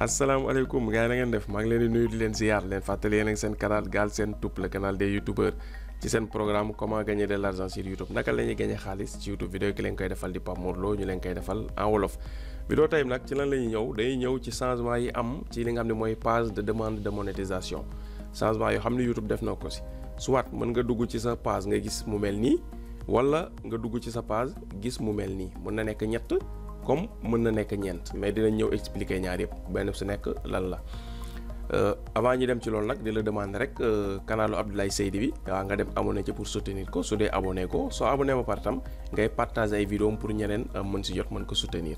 asalaamaaleykum gars yi na ngeen def maa ngi leen di nuyu di leen ziar leen fàttali yéen a ngi seen canal Galsen Tube le canal des youtubeurs ci seen programme comment gagner de l'argent sur YouTube naka la ñuy gagner xaalis ci YouTube vidéo ki leen koy defal di Pape Mor Lo ñu leen koy defal en wolof. vidéo tey nag ci lan la ñuy ñëw dañuy ñëw ci changement yi am ci li nga xam ne mooy page de demande de monétisation changement yoo xam ne YouTube def na ko si soit mën nga dugg ci sa page nga gis mu mel nii wala nga dugg ci sa page gis mu mel nii mën na nekk ñett. comme mën na nekk ñeent mais dinañ ñëw expliquer ñaar yëpp benn su nekk lan la avant ñu dem ci loolu nag di la demander rek kanalu Abdoulaye Seydi bi waaw nga dem abonné ci pour soutenir ko su dee abonné ko soo abonné ba pare tam ngay partager ay vidéo pour ñeneen mën si jot mën ko soutenir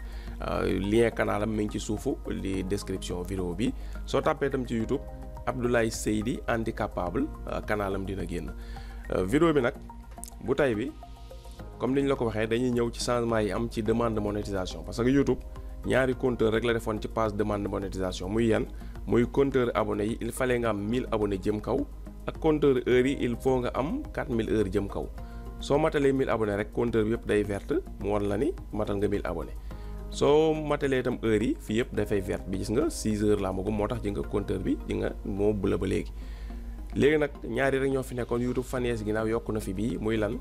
lien kanalam mi ngi ci suufu li description vidéo bi soo tàppee tam ci YouTube Abdoulaye Seydi handicapable kanalam dina génn vidéo bi nag bu tay bi comme ni ñu la ko waxee dañuy ñëw ci changement yi am ci demande de monétisation parce que YouTube ñaari compteur rek la defoon ci page demande de monétisation muy yan muy compteur abonné yi il fallait nga am 1000 abonnés jëm kaw ak compteur heures yi il faut nga am 4000 heures jëm kaw soo matalee 1000 abonnés rek compteur bi yëpp day verte mu wan la ni matal nga 1000 abonnés soo matalee itam heures yi fii yëpp dafay verte bi gis nga 6 heures la amagum moo tax ji nga compteur bi ji nga moo bula ba léegi nag ñaari rek ñoo fi nekkoon YouTube fan yee si ginnaaw yokku na fi bii muy lan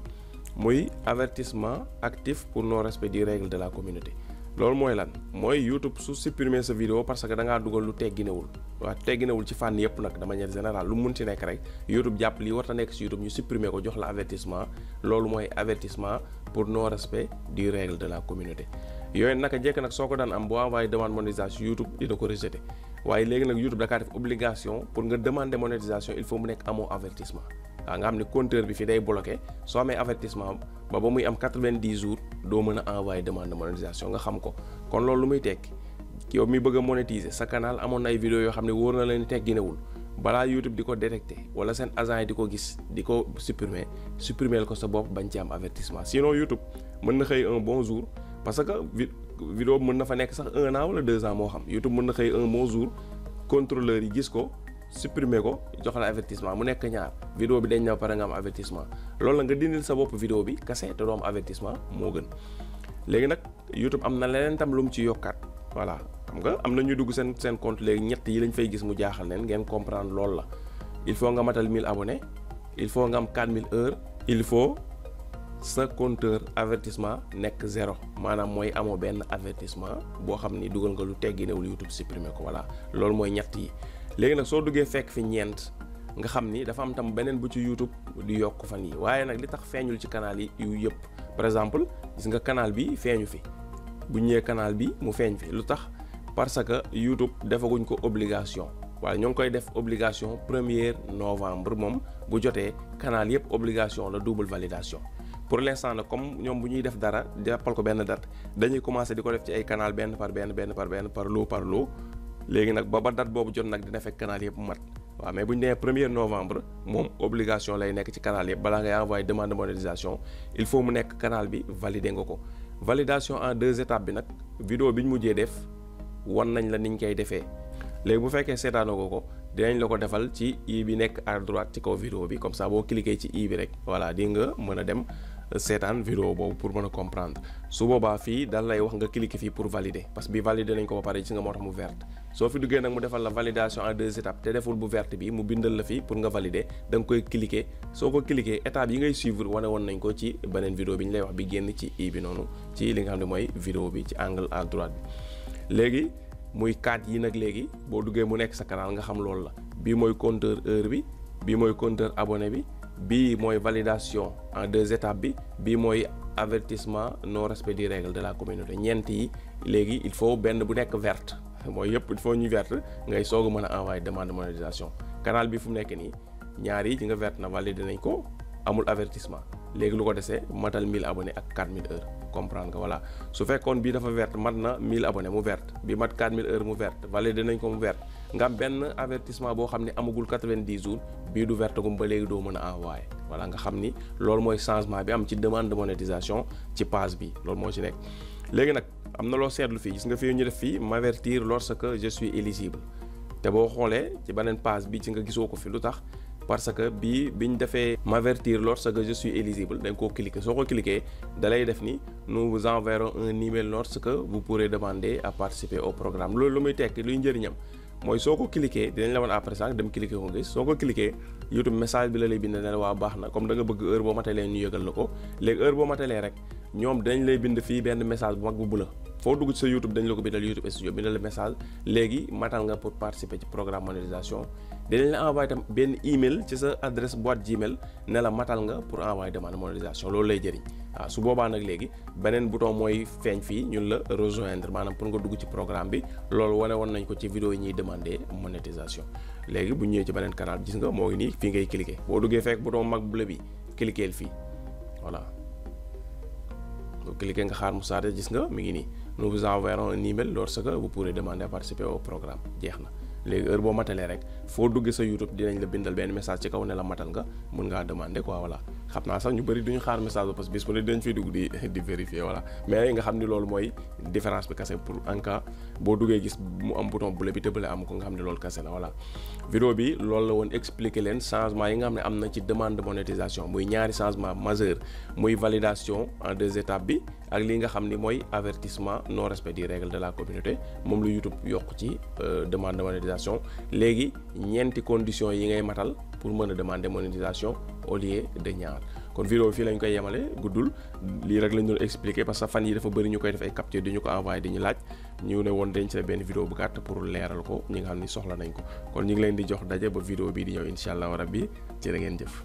muy avertissement actif pour non respect des règles de la communauté loolu mooy lan mooy YouTube su supprimer sa vidéo parce que da ngaa dugal lu tegginewul waaw tegginewul ci fànn yëpp nag de manière générale lu mun ci nekk rek YouTube jàpp lii warta nekk si YouTube ñu supprimer ko jox la avertissement loolu mooy avertissement pour non respect des règles de la communauté yooyu naka jekk nag soo ko daan am boo envoyé demande monétisation YouTube dina ko rejeté waaye léegi nag YouTube da kaa def obligation pour nga demander monétisation il faut mu nekk amoo avertissement waaw nga xam ne compteur bi fi day bloqué soo amee avertissement ba muy am 90 jours doo mën a envoyer demande de monétisation nga xam ko kon loolu lu muy tekki yow mi bëgg a monétiser sa canal amoon na ay vidéo yoo xam ne wóor na leen tegginewul balaa YouTube di ko détecté wala seen agent yi di ko gis di ko supprimer ko sa bopp bañ ci am avertissement sinon YouTube mën na xëy un bon jour parce que vidéo mën na fa nekk sax 1 an wala 2 ans moo xam YouTube mën na xëy un bon jour contrôleur yi gis ko supprimer ko jox la avertissement mu nekk ñaar vidéo bi dañ na pare nga am avertissement loolu la nga dindil sa bopp vidéo bi kase te doo am avertissement moo gën léegi nag YouTube am na leneen tam lu mu ci yokkaat voilà xam nga am na ñuy dugg seen compte léegi ñett yi lañ fay gis mu jaaxal leen ngeen comprendre loolu la il faut nga matal 1000 abonnés il faut nga am 4000 heures il faut sa compteur avertissement nekk 0 maanaam mooy amoo benn avertissement boo xam ni dugal nga lu tegginewul YouTube supprimer ko voilà loolu mooy ñett yi léegi nag soo duggee fekk fi ñeent nga xam ni dafa am tam beneen bu ci YouTube di yokk fan yi waaye nag li tax feeñul ci canal yi yu yëpp par exemple gis nga canal bi feeñu fi bu ñëwee canal bi mu feeñ fi lu tax parce que YouTube defaguñ ko obligation waaye ñoo ngi koy def obligation 1er novembre moom bu jotee canal yëpp obligation la double validation pour l'instant nag comme ñoom bu ñuy def dara jàppal ko benn date dañuy commencer di ko def ci ay canal benn par lot léegi nag ba date boobu jot nag dina fekk canal yëpp mat waaw mais bu ñu nee 1er novembre moom obligation lay nekk ci canal yëpp balaa ngay envoyer demande de monétisation il faut mu nekk canal bi valider nga ko validation en 2 étapes bi nag vidéo bi ñu mujjee def wan nañ la niñ koy defee léegi bu fekkee seetaanoo ko dinañ la ko defal ci i bi nekk à droite ci kaw vidéo bi comme ça boo cliquer ci i bi rek voilà di nga mën a dem seetaan vidéo boobu pour mën a comprendre su boobaa fii dal lay wax nga cliquer fii pour valider parce que bi valider nañ ko ba pare ci nga moo tax mu verte soo fi duggee nag mu defal la validation en 2 étapes te deful bu verte bi mu bindal la fii pour nga valider da nga koy cliquer soo ko cliquer étapes yi ngay suivre wane woon nañ ko ci beneen vidéo bi ñu lay wax bi génn ci i bi noonu ci li nga xam ne mooy vidéo bi ci angle à droite bi léegi muy 4 yi nag léegi boo duggee mu nekk sa canal nga xam loolu la bii mooy compteur heure bi bii mooy compteur abonné bi bii mooy validation en 2 étapes bi bii mooy avertissement non respect des règles de la communauté ñeent yi léegi il faut benn bu nekk verte mooy yëpp il faut ñu verte ngay soog a mën a envoyer demande de monétisation canal bi fu mu nekk nii ñaar yi ci nga verte na validé nañ ko amul avertissement léegi lu ko desee matal 1000 abonnés ak 4000 heures comprendre nga voilà su fekkoon bii dafa verte mat na 1000 abonnés mu verte bi mat 4000 heures mu verte validé nañ ko mu verte nga am benn avertissement boo xam ne amagul 90 jours bii du verte gum ba léegi doo mën a envoyer voilà nga xam ni loolu mooy changement bi am ci demande de monétisation ci page bi loolu moo ci nekk léegi nag am na loo seetlu fii gis nga fii ñu def fii m'avertir lorsque je suis éligible te boo xoolee ci beneen page bi ci nga gisoo ko fi lu tax parce que biñ defee m'avertir lorsque je suis éligible da nga koo cliquer soo ko cliquer da lay def ni nous vous enverrons un email lorsque vous pourrez demander à participer au programme loolu lu muy tekki luy njëriñam mooy soo ko cliquer dinañ la woon après ça dem cliquer ko gis soo ko cliquer YouTube message bi la lay bind ne la waa baax na comme da nga bëgg heure boo matalee ñu yëgal la ko léegi heure boo matalee rek ñoom dinañ lay bind fii benn message bu mag bu bula foo dugg ci sa YouTube dañ la ko bindal YouTube Studio bindal la message léegi matal nga pour participer ci programme monétisation dinañ la envoyer tam benn email ci sa adresse boîte Gmail ne la matal nga pour envoyer demande monétisation loolu lay jëriñ waaw su boobaa nag léegi beneen bouton mooy feeñ fii ñun la rejoindre maanaam pour nga dugg ci programme bi loolu wane woon nañ ko ci vidéo yi ñuy demander monétisation léegi bu ñëwee ci beneen canal gis nga moo ngi nii fii ngay cliquer boo duggee fekk bouton mag bleu bi cliquer fii voilà boo cliquer nga xaar mu saate gis nga mi ngi nii nous vous enverrons un email lorsque vous pourrez demander à participer au programme jeex na léegi heure boo matalee rek foo duggee sa YouTube dinañ la bindal benn message ci kaw ne la matal nga mun ngaa demander quoi voilà xam naa sax ñu bëri duñu xaar message ba parce que bis bu ne dinañ fiy dugg di vérifier voilà mais nga xam ni loolu mooy différence bi kase pour en cas boo duggee gis mu am bouton bleu bi te bële am ko nga xam ne loolu kase la voilà vidéo bi loolu la woon expliquer leen changement yi nga xam ne am na ci demande de monétisation muy ñaari changement majeur muy validation en 2 étapes bi ak li nga xam ni mooy avertissement non respect des règles de la communauté moom lu YouTube yokk ci demande de monétisation léegi ñeenti conditions yi ngay matal pour mën a demander monétisation au lieu de ñaar kon vidéo fii lañ koy yemale guddul lii rek lañ doon expliquer parce que fan yi dafa bëri ñu koy def ay capture di ñu ko envoyé di ñu laaj ñu ne woon dañ ci benn vidéo bu gàtt pour leeral ko ñi nga xam ni soxla nañ ko kon ñu ngi leen di jox daje ba vidéo bii di ñëw incha allah rabbi jërë ngeen jëf